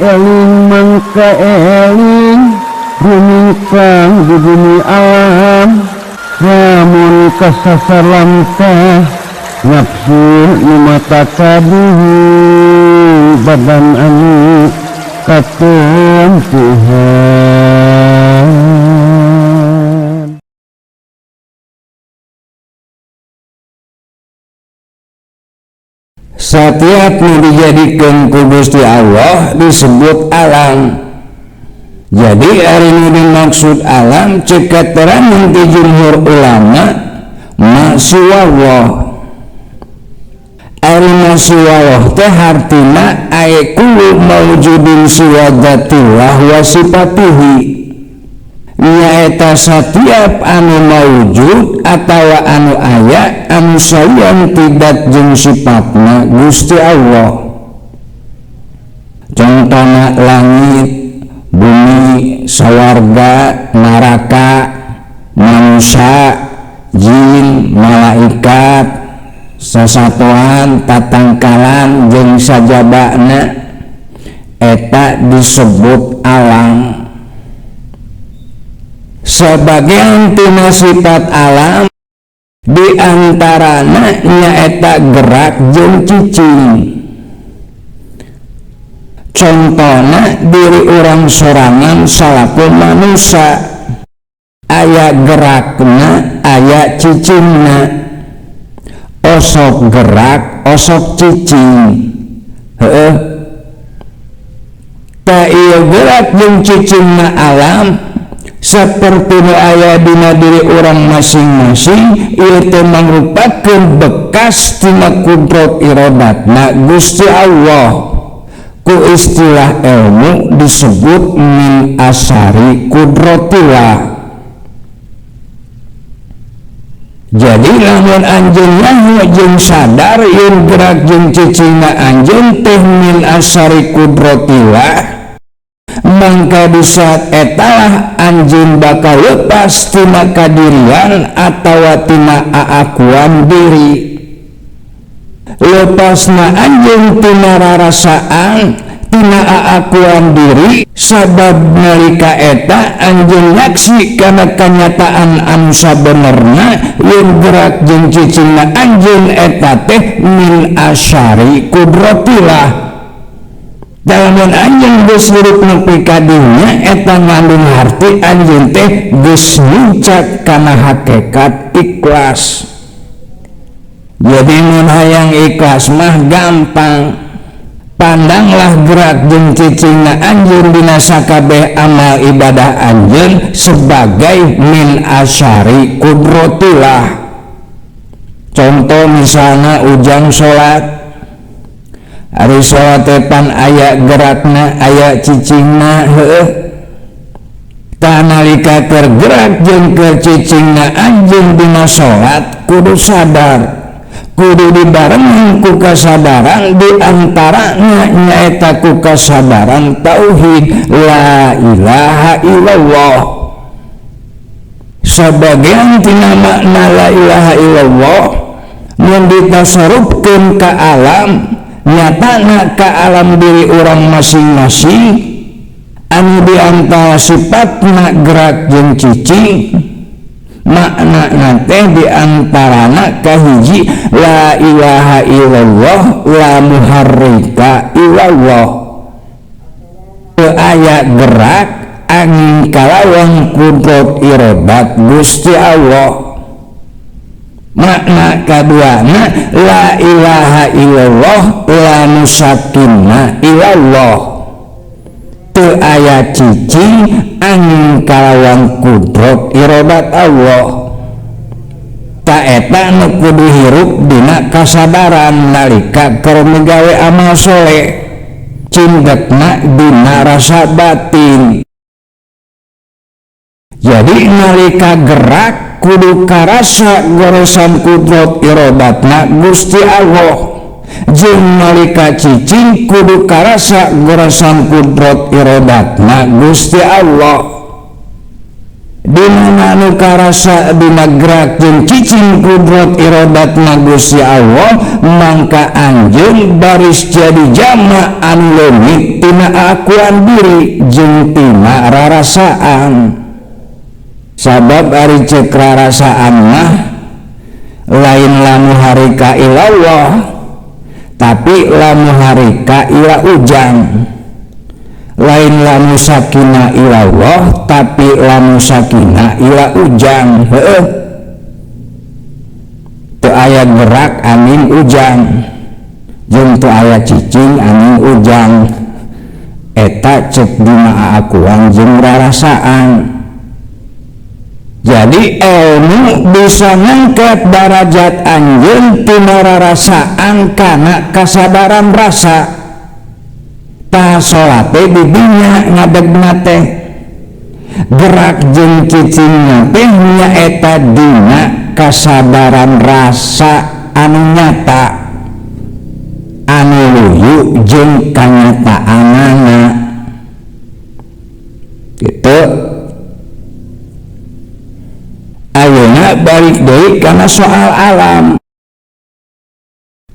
Eling mangka eling rumingkang di bumi alam lamun kasasar lamtah nafsu nu mata kaduhu badan anu katempuhan. Setiap nu dijadikeun ku Gusti Allah disebut alam. Jadi ari nu dimaksud alam ceuk katerangan ti jumhur ulama masiwallah. Ari masiwallah teh hartina ai kullu maujudin siwa dzatillah wa sifatihi. Nyaeta satiap anu maujud atawa anu aya anu salian tidak jeung sifatna Gusti Allah. Contohna langit, bumi, sawarga, neraka, manusia, jin, malaikat, sasatoan, tatangkalan jeung sajabana eta disebut alam. Sebagian tina sifat alam di antarana nyaeta gerak jeung cicing. Contohna diri urang sorangan salaku manusia aya gerakna aya cicingna, osok gerak osok cicing. Heueuh ta ieu gerak jeung cicingna alam seperti nu aya dina diri urang masing-masing ieu teh mangrupakeun bekas tina kudrat iradatna Gusti Allah. Ku istilah ilmu disebut min asari kudratillah. Jadi lamun anjeun nyaho jeung sadar yen gerak jeung cicingna anjeun teh min asari kudratillah, mangka di saat etalah anjeun bakal lepas tina kadirian atawa tina aakuan diri. Lepasna anjeun tina rarasaan tina aakuan diri, sabab nalika eta anjeun nyaksi kana kanyataan anu sabenerna yen gerak jeung cicingna anjeun eta teh min asyari kudratillah. Lamun anjeun geus hirup nepi ka dinya eta ngandung harti anjeun teh geus nincak kana hakikat ikhlas. Jadi mun hayang ikhlas mah gampang, pandanglah gerak jeung cicingna anjeun dina sakabeh amal ibadah anjeun sebagai min asyari kudratillah. Contoh misalna ujang salat, ari salat teh pan aya gerakna aya cicingna. Heueuh tah nalika keur gerak jeung keur cicingna anjeun dina salat kudu sadar, kudu dibarengan ku kasadaran, di antaranya nyaeta ku kasadaran tauhid la ilaha illallah. Sebagian tina makna la ilaha illallah mun ditasarufkeun ka alam, nyatana ka alam diri urang masing-masing anu di antara sifatna gerak jeung cicing, makna teh di antarana kahiji la ilaha illallah la muharrika illallah. Teu aya gerak angin kalawan kudrat iradat Gusti Allah. Makna kaduana la ilaha illallah la musakinna illallah. Teu aya cicing angin kalawan kudrat iradat Allah. Ta eta nu kudu hirup dina kasadaran nalika keur migawe amal soleh, cindekna dina rasa batin. Jadi nalika gerak kudu karasa goresan kudrat iradatna Gusti Allah, jeung nalika cicing kudu karasa goresan kudrat iradatna Gusti Allah. Dina anu karasa dina gerak jeung cicing kudrat iradatna Gusti Allah mangka anjeun baris jadi jama anu leungit tina akuan diri jeung tina rarasaan. Sabab ari ceuk rarasaan mah lain lamu harika ilallah tapi lamu harika ila ujang, lain lamu sakina ilallah tapi lamu sakina ila ujang. Heueuh teu aya gerak angin ujang jeung teu aya cicing angin ujang. Eta ceuk dina aakuan jeung rarasaan. Jadi ilmu bisa ngangkat darajat anjeun tina rarasaan kana kasadaran rasa. Tah salat teh didinya ngadegna teh gerak jeung cicingna teh nyaeta dina kasadaran rasa anu nyata anu luyu jeung kanyataanana gitu. Ayeuna balik deui kana soal alam.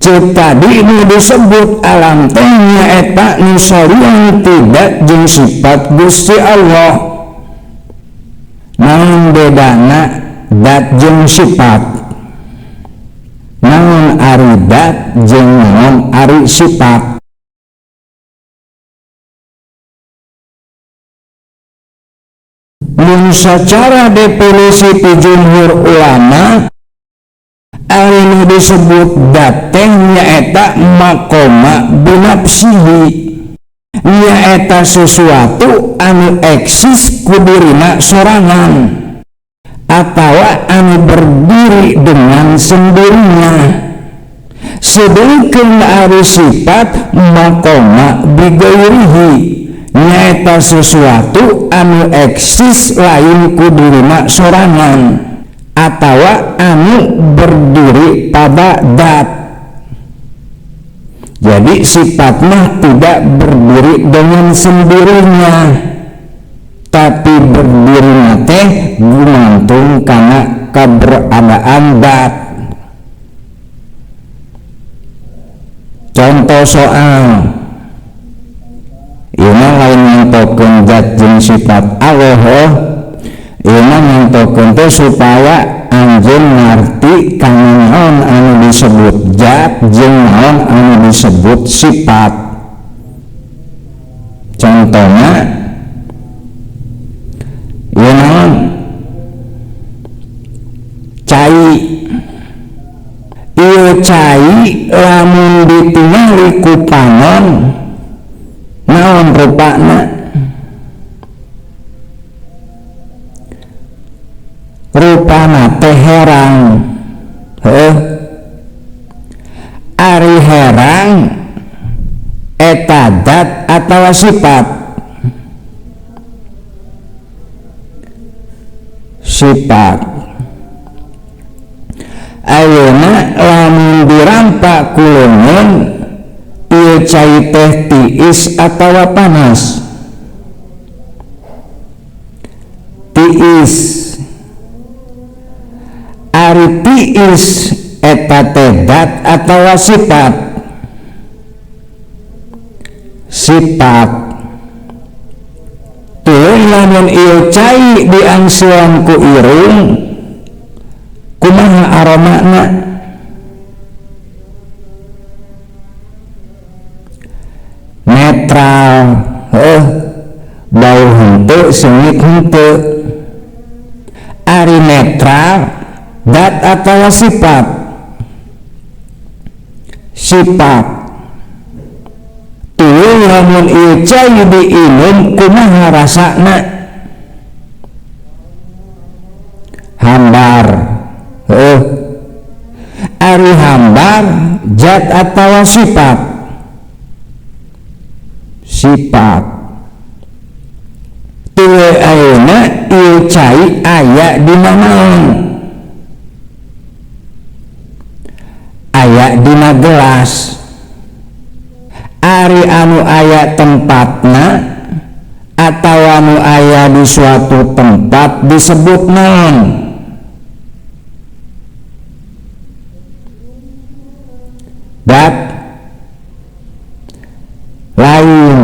Ceuk tadi nu disebut alam teh nyaeta nu salian tidak jeung sifat Gusti Allah. Naon bedana dat jeung sifat? Naon ari dat jeung naon ari sifat? Mun sacara definisi ti jumhur ulama ari nu disebut dat teh nyaeta maqama binafsihi, nyaeta sesuatu anu eksis ku dirina sorangan atawa anu berdiri dengan sendirinya. Sedengkeun ari sifat maqama bigairihi, nyaeta sesuatu anu eksis lain ku dirina sorangan atawa anu berdiri pada dat. Jadi sifat mah tidak berdiri dengan sendirinya, tapi berdiri teh gumantung kana keberadaan dat. Contoh soal ieu mah lain ngantokeun zat jeung sifat Allah, ieu mah ngantokeun teh supaya anjeun ngarti kana naon anu disebut zat jeung naon anu disebut sifat. Contohna ieu naon? Cai. Ieu cai lamun ditingali ku panon naon rupana? Rupana teh herang. Heuh. Ari herang eta dat atawa sifat? Sifat. Ayeuna lamun dirampak ku leungeun ieu cai teh tiis atawa panas? Tiis. Ari tiis eta teh dat atawa sifat? Sifat. Tuluy lamun ieu cai diangsuan ku irung kumaha aromana? Netral. Heuh, bau henteu seungit henteu. Ari netral dat atawa sifat? Sifat. Tuluy lamun ieu cai diinum kumaha rasana? Hambar. Heuh. Ari hambar zat atawa sifat? Sifat. Tuluy ayeuna ieu cai aya dina naon? Aya dina gelas. Ari anu aya tempatna Atawa nu aya di suatu tempat disebut naon? Dat lain.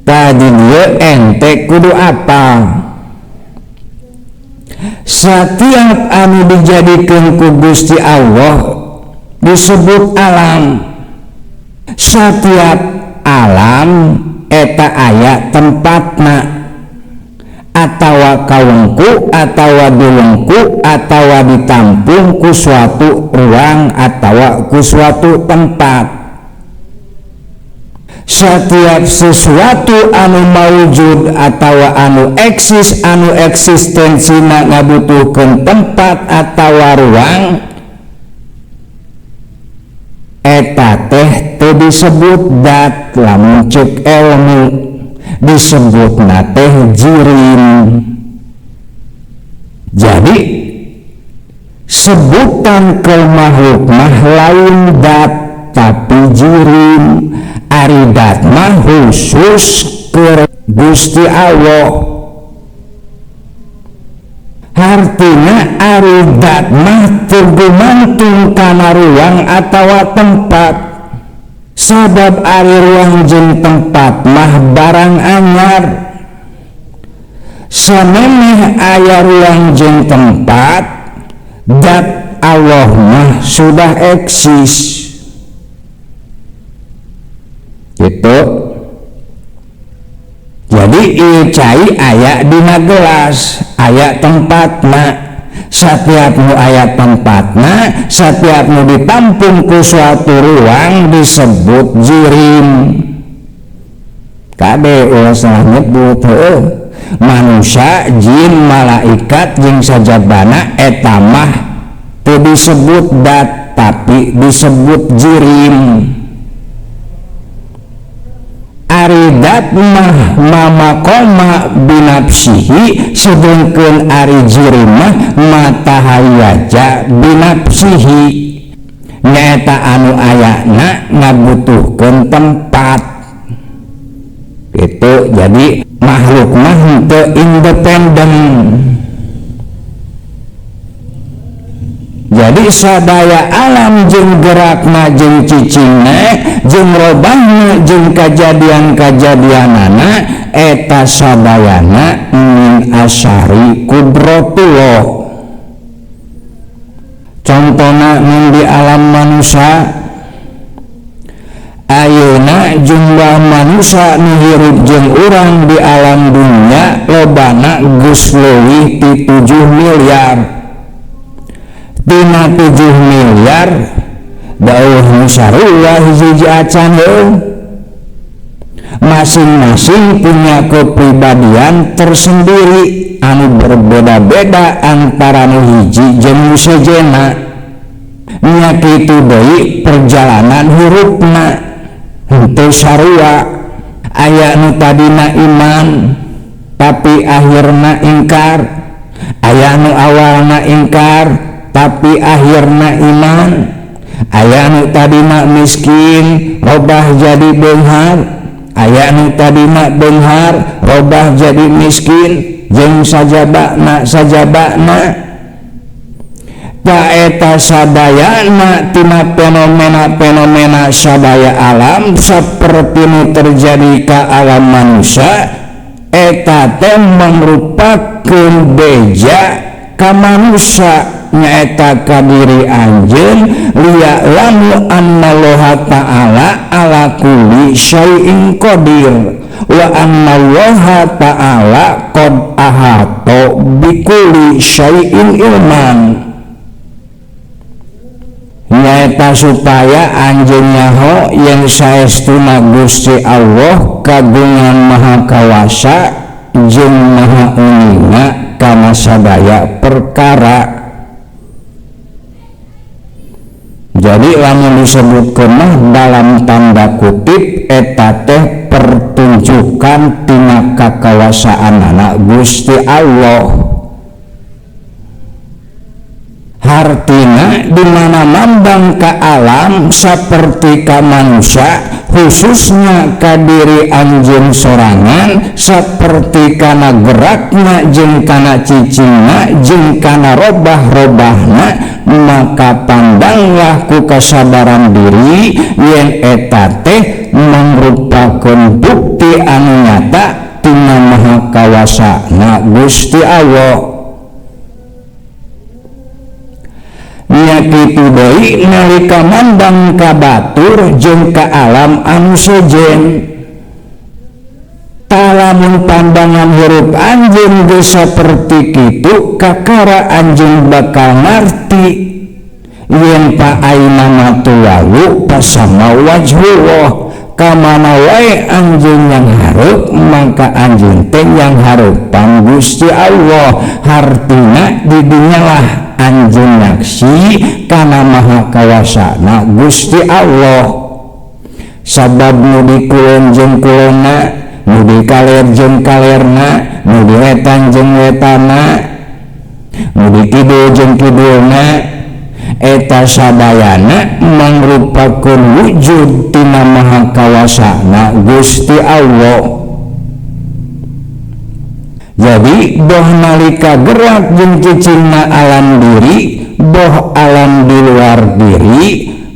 Tadi dia ente kudu apa? Setiap anu dijadikeun ku Gusti Allah disebut alam. Setiap alam eta aya tempatna, atawa kawengku atawa diwengku atawa ditampung ku suatu ruang atawa ku suatu tempat. Setiap sesuatu anu maujud atawa anu eksis, anu eksistensina ngabutuhkeun tempat atawa ruang, eta teh teu disebut dat lamun ceuk ilmu, disebutna teh jirim. Jadi sebutan ke makhluk mah lain dat tapi jirim. Ari dat mah khusus ke Gusti Allah. Artinya ari dat mah teu gumantung kana ruang atawa tempat. Sabab ari ruang jeung tempat mah barang anyar. Samemeh aya ruang jeung tempat, dat Allah mah sudah eksis. Gitu. Jadi ieu cai aya dina gelas, aya tempatna. Setiap nu aya tempatna, setiap nu ditampung ku suatu ruang disebut jirim. Kade ulah salah nyebut heueuh. Manusia, jin, malaikat jeung sajabana eta mah teu disebut dat tapi disebut jirim. Ari dat mah mamakoma binafsihi, sedengkeun ari jirim mah matahayaja binafsihi. Nyaeta anu ayana ngabutuhkeun tempat. Itu jadi makhluk mah henteu independen. Jadi sadaya alam jeung gerakna jeung cicingna jeung robahna jeung kajadian-kajadianana eta sadayana min asari kudratullah. Contohna mun di alam manusia, ayeuna jumlah manusia nu hirup jeung urang di alam dunia lobana geus leuwih ti 7 miliar. Tina 7 miliar dauh nu sarua hiji acan heuh. Masing-masing punya kepribadian tersendiri anu berbeda-beda antara nu hiji jeung nu sejenna. Nya kitu deui perjalanan hirupna henteu sarua. Aya nu tadina iman tapi akhirna ingkar, aya nu awalna ingkar tapi akhirna iman, aya nu tadina miskin robah jadi beunghar, aya nu tadina beunghar robah jadi miskin, jeung sajabana sajabana. Ta eta sadayana tina fenomena-fenomena sadaya alam saperti nu terjadi ka alam manusia, eta teh mangrupakeun beja ka manusia nyaeta ka diri anjeun liya'lamu annallaha ta'ala ala kulli syai'in qadir wa annallaha ta'ala qad ahata bikulli syai'in ilman. Nyaeta supaya anjeun nyaho yen saestuna Gusti Allah kagungan maha kawasa jeung maha uninga kana sadaya perkara. Jadi lamun disebutkeun mah dalam tanda kutip eta teh pertunjukan tina kakawasaanana Gusti Allah. Hartina di mana mambang ka alam saperti ka manusia khususnya ka diri anjeun sorangan saperti kana gerakna jeung kana cicingna jeung kana robah-robahna, maka pandanglah ku kasadaran diri yen eta teh mangrupakeun bukti anu nyata tina maha kawasana Gusti Allah. Nya kitu deui nalika mandang ka batur jeung ka alam anu sejen. Talamun pandangan hirup anjeun geus saperti kitu, kakara anjeun bakal ngarti yen pa aina matuwalu pasama wajhullah. Kamana wae anjeun yang hareup maka anjeun teh yang hareupan Gusti Allah. Hartina di dunyalah anjeun naksi kana maha kawasana Gusti Allah. Sabab nu di kulon jeung kulonna, nu di kaler jeung kalerna, nu di wetan jeung wetana, nu di kidul jeung kidulna, eta sadayana mangrupakeun wujud tina maha kawasana Gusti Allah. Jadi boh nalika gerak jeung cicingna alam diri, boh alam di luar diri,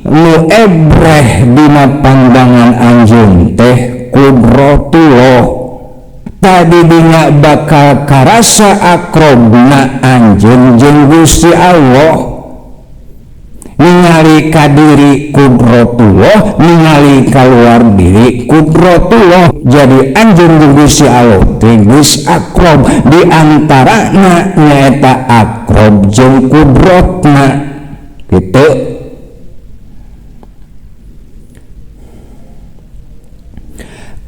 nu ebreh dina pandangan anjeun teh kudratullah. Tadi dina bakal karasa akrobna anjeun jeung Gusti Allah. Ningali ka diri kudratullah, ningali kaluar diri kudratullah. Jadi anjeun jeung Gusti Allah teh geus akrob, di antarana nyaeta akrob jeung kudratna kitu.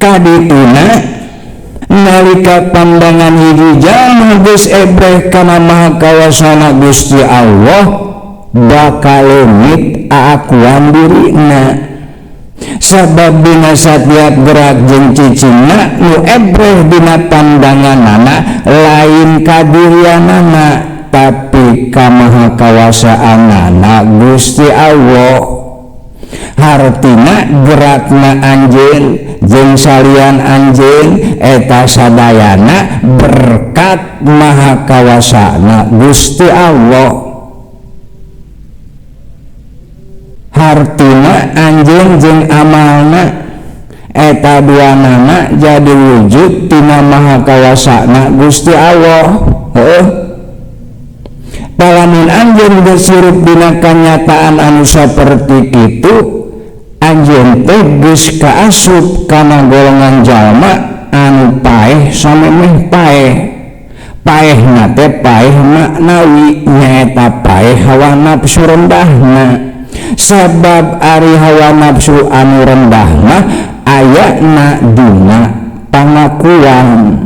Kadituna nalika pandangan hiji jalma geus ebreh kana maha kawasana Gusti Allah, bakal leungit aakuan dirina. Sabab dina satiap gerak jeung cicingna nu ebreh dina pandanganana lain kadirianana tapi ka maha kawasaanana Gusti Allah. Hartina gerakna anjeun jeung salian anjeun eta sadayana berkat maha kawasana Gusti Allah. Hartina anjeun jeung amalna eta duanana jadi wujud tina maha kawasana Gusti Allah. Heuh. Palamun anjeun geus hirup dina kanyataan anu saperti kitu, anjeun teh geus kaasup kana golongan jalma anu paeh samemeh paeh. Paehna teh paeh maknawi, nyaeta paeh hawa nafsu rendahna. Sabab ari hawa nafsu anu rendah mah ayana dina pangakuan.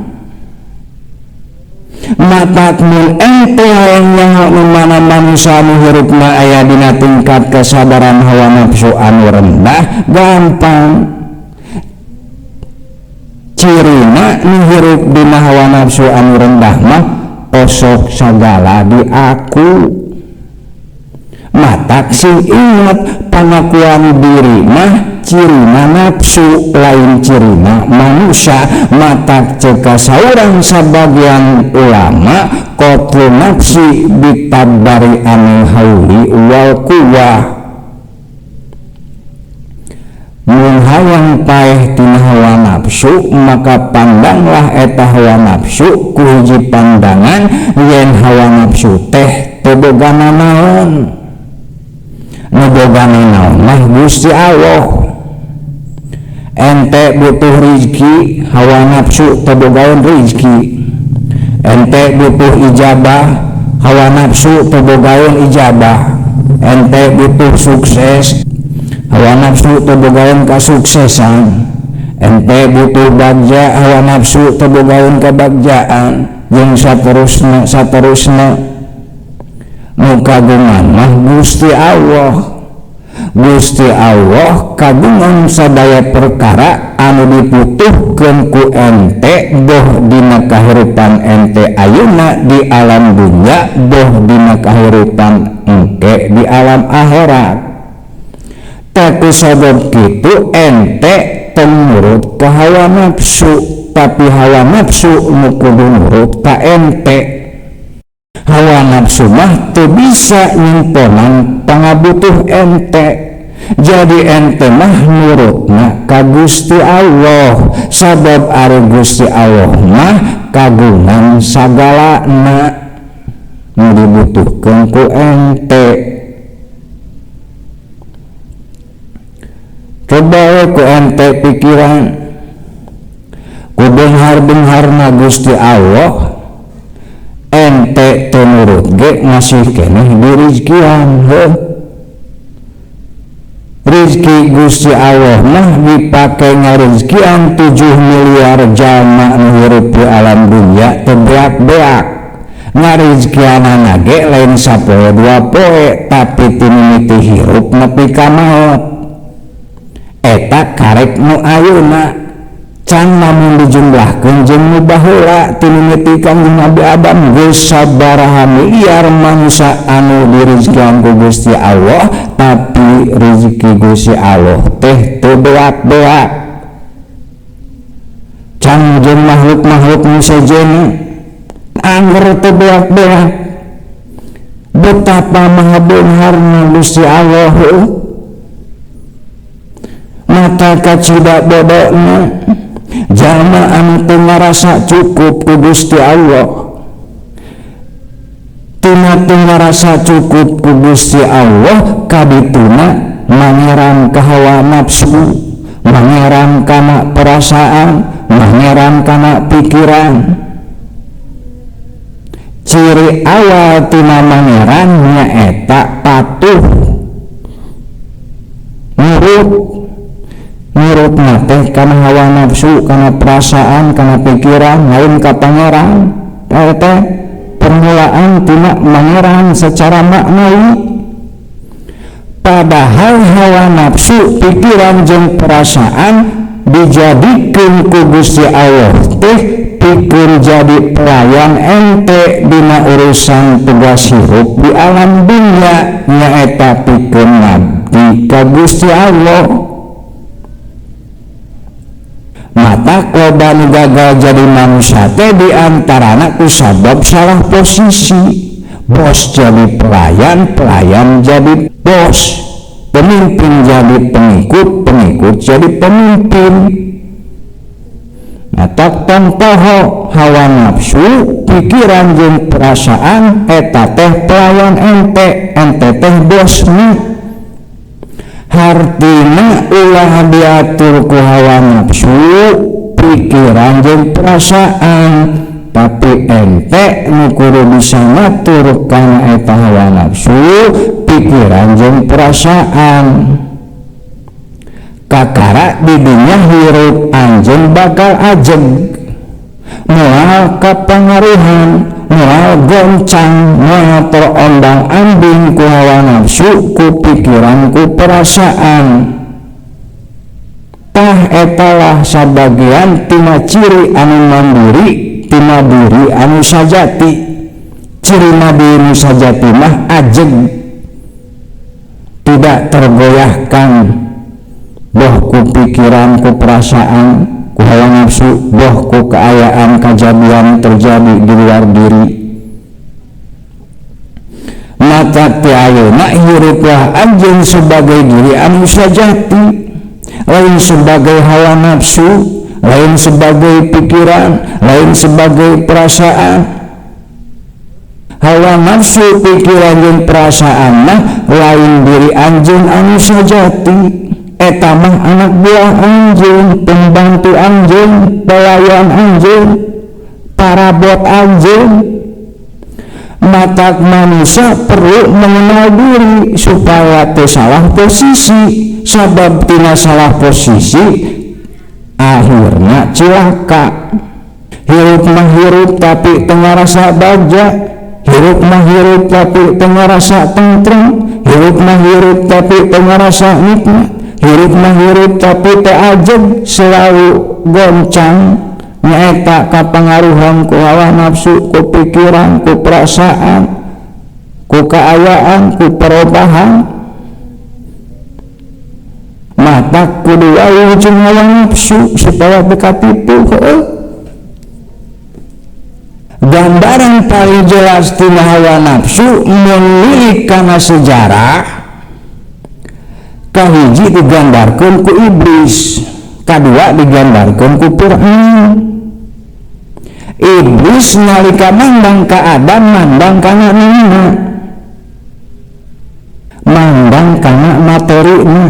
Matak mun ente hayang nyaho nu mana manusia anu hirupna aya dina tingkat kesadaran hawa nafsu anu rendah, gampang. Cirina nu hirup dina hawa nafsu anu rendah mah osok sagala diaku. Matak sing ingat pangakuan diri mah cirina nafsu lain cirina manusia. Matak ceka saurang sabagian ulama qatlu nafsi bitabari anil hauli wal quwwah. Mun hayang paeh tina hawa nafsu maka pandanglah eta hawa nafsu ku hiji pandangan yen hawa nafsu teh teu boga nanaon. Nu boga nanaon mah Gusti Allah. Ente butuh rizki, hawa nafsu teu bogaeun rizki. Ente butuh ijabah, hawa nafsu teu bogaeun ijabah. Ente butuh sukses, hawa nafsu teu bogaeun kasuksesan. Ente butuh bagja, hawa nafsu teu bogaeun kabagjaan. Jeung saterusna saterusna. Nu kagungan mah Gusti Allah. Gusti Allah kagungan sadaya perkara anu dibutuhkeun ku ente boh dina kahirupan ente ayeuna di alam dunya boh dina kahirupan engke di alam akhirat. Ku sabab kitu ente tong nurut ka hawa nafsu, tapi hawa nafsu nu kudu nurut ka ente. Hawa nafsu mah teu bisa nyimponan pangabutuh ente. Jadi ente mah nurutna ka Gusti Allah, sabab ari Gusti Allah mah kagungan sagalana nu dibutuhkeun ku ente. Coba we ku ente pikiran, ku beunghar-beungharna Gusti Allah ente teu nurut ge masih keneh dirizkian. Heuh, rizki Gusti Allah mah dipake ngarizkian 7 miliar jalma nu hirup di alam dunya teu beak-beak. Ngarizkianana ge lain sapoe dua poe, tapi ti mimiti hirup nepi ka maot. Eta karek nu ayeuna can lamun dijumlahkeun jeung nu baheula ti mimiti Kangjeng Nabi Adam geus sabaraha miliar manusia anu dirizkian ku Gusti Allah, tapi rezeki Gusti Allah teh teu beak-beak. Can jeung makhluk-makhluk nu sejenna angger teu beak-beak. Betapa maha beungharna Gusti Allah. Mata kacida bodona jalma anu teu ngarasa cukup ku Gusti Allah, tina teu ngarasa cukup ku Gusti Allah kadituna mangeran ka hawa nafsu, mangeran kana perasaan, mangeran kana pikiran. Ciri awal tina mangeran nyaeta patuh, nurut. Nurut teh kana hawa nafsu, kana perasaan, kana pikiran, lain ka pangeran. Eta permulaan tina mangeran secara maknawi. Padahal hawa nafsu, pikiran jeung perasaan dijadikeun ku Gusti Allah teh pikeun jadi pelayan ente dina urusan tugas hirup di alam dunya, nyaeta pikeun ngabdi ka Gusti Allah. Mata loba nu gagal jadi manusia teh diantarana ku sabab salah posisi. Bos jadi pelayan, pelayan jadi bos, pemimpin jadi pengikut, pengikut jadi pemimpin. Matak tong poho hawa nafsu, pikiran jeung perasaan eta teh pelayan ente, ente teh bosna. Hartina ulah diatur ku hawa nafsu, pikiran jeung perasaan, tapi ente nu kudu bisa ngatur kana eta hawa nafsu, pikiran jeung perasaan. Kakara di dunya hirup anjeun bakal ajeg, moal kapangaruhan, moal goncang, moal terondang-anding ku hawa nafsu, ku pikiran, ku perasaan. Tah etalah sabagian tina ciri anu mandiri, tina diri anu sajati. Ciri diri anu sajati mah ajeg, tidak tergoyahkan boh ku pikiran, ku perasaan, ku hawa nafsu, boh ku keayaan kejadian terjadi di luar diri. Maka ti ayeuna hiruplah anjeun sebagai diri anu sajati, lain sebagai hawa nafsu, lain sebagai pikiran, lain sebagai perasaan. Hawa nafsu, pikiran jeung perasaan mah lain diri anjeun anu sajati. Eta mah anak buah anjeun, pembantu anjeun, pelayan anjeun, parabot anjeun. Mata manusia perlu mengenal diri supaya teu salah posisi. Sabab tina salah posisi akhirna cilaka. Hirup mah hirup tapi teu ngarasa bagja, hirup mah hirup tapi teu ngarasa tentrem, hirup mah hirup tapi teu ngarasa nikmat, hirup mah hirup tapi teu ajeg, selalu goncang nyaeta kapangaruhan ku hawa nafsu, ku pikiran, ku perasaan, ku kaayaan, ku perubahan. Mata kudu wae jeung hawa nafsu supaya teu katipu heueuh. Gambaran paling jelas tina hawa nafsu mun kana sejarah kahiji digambarkeun ku iblis, kadua digambarkeun ku Fir'aun. Iblis nalika mandang ka Adam mandang kana nina, mandang kana materina.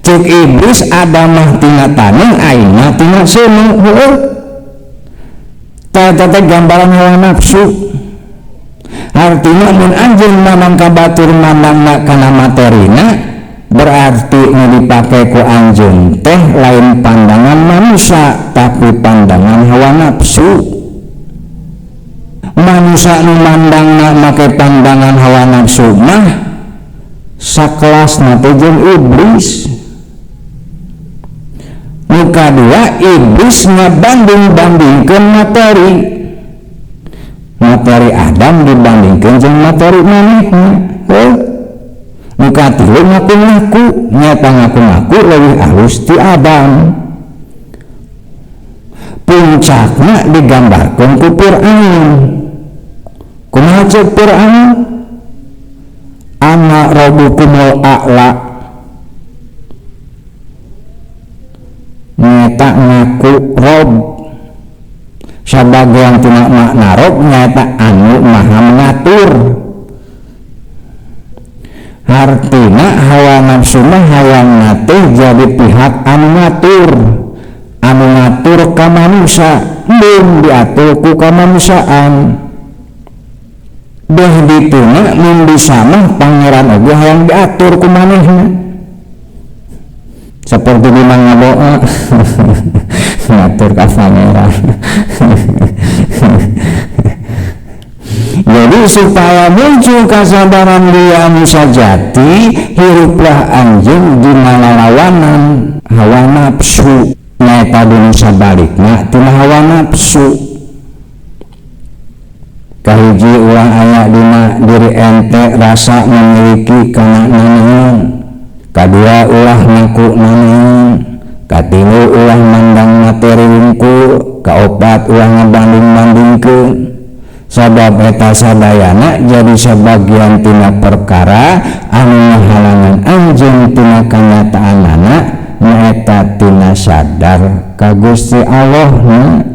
Cek iblis Adam mah tina taneuh, aing mah tina seuneu. Heueuh. Tah teh gambaran hawa nafsu. Artinya mun anjeun mandang ka batur mandangna kana materina, berarti nu dipake ku anjeun teh lain pandangan manusia tapi pandangan hawa nafsu. Manusia nu mandangna make pandangan hawa nafsu mah sakelasna teh jeung iblis. Nu kadua iblis ngabanding-bandingkeun materi. Materi Adam dibandingkeun jeung materi manehna. Heuh. Nu katilu ngaku-ngaku, nyata ngaku-ngaku leuwih alus ti Adam. Puncakna digambarkeun ku Fir'aun. Kumaha ceuk Fir'aun? Ana rabbukumul a'la. Nyata ngaku Rob. Sabagian tina makna Rob nyata anu maha mengatur. Artina hawa nafsu mah hayang teh jadi pihak anu ngatur, anu ngatur ka manusia, mun diatur ku kamanusiaan. Beh dituna mun bisa mah pangeran oge hayang diatur ku manehna. Seperti di mangadoa ngatur ka pangeran. Jadi supaya muncul kesadaran dia musajati, hiruplah anjeun dina lalawanan hawa nafsu. Nyaeta dinu sabalikna tina hawa nafsu. Kahiji ulah aya dina diri ente rasa memiliki kana nanaon. Kadua ulah ngaku nanaon. Katilu ulah mandang materi wungkul. Kaopat ulah ngabanding-bandingkeun. Sabab eta sadayana jadi sebagian tina perkara anu ngahalangan anjeun tina kanyataanana nyaeta tina sadar ka Gusti Allahna.